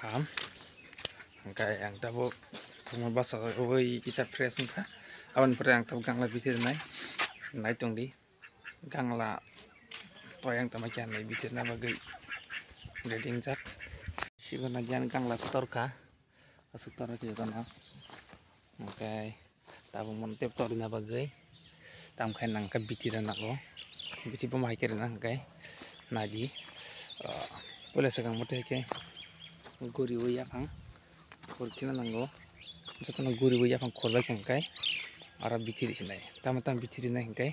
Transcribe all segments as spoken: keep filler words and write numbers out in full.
Am, hingke ang tabuk thwngma basa oi kisa fresh wngkha. Aboni pore ang tabuk gangla bithi rwnai, nai tongdi. Gangla toyang tongma khe ang nai bithi rwna bagwi ready wngjak. Sigo nai jani gangla aswk torkha, aswk torkha jotono. Hingke tabuk mono tep torina bagwi tamkhe nangkhe bithi rwna nango. Bithi bomo hai khe rwna hwnkhe naidi. Ah, puila swkang mote khe guriwi yaphang khor kheno nango. Jotono guriwi yaphang khor bai khe hwnkhe aro bithi rwsinai. Tamo tamo bithi rwnai hwnkhe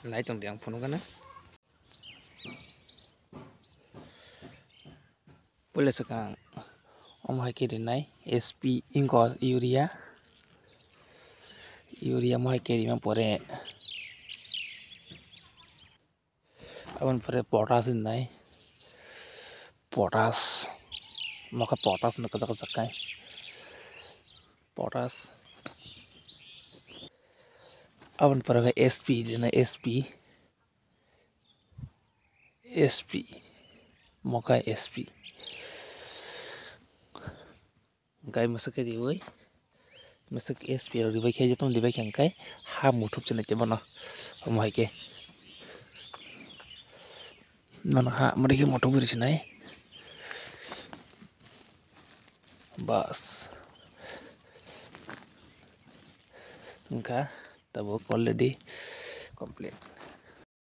nai tongdi ang phunuk gana. Puila swkang omo hai khe rinai S P inko urea, urea omo hai khe rima pore aboni pore potash rinai, potash, mokha potash no kwchak kwchak khai potash, aboni pore khe S P rinai S P. S P, mokai S P. Gai mwswk khe riwi, mwswk S P rok ribai khe, jotono ribai khe hwnkhe ha muthub se nai tei bono. Omo hai khe. Nono ha mwrwi khe muthub ri sinai. Bas. Wngkha tabuk already complete.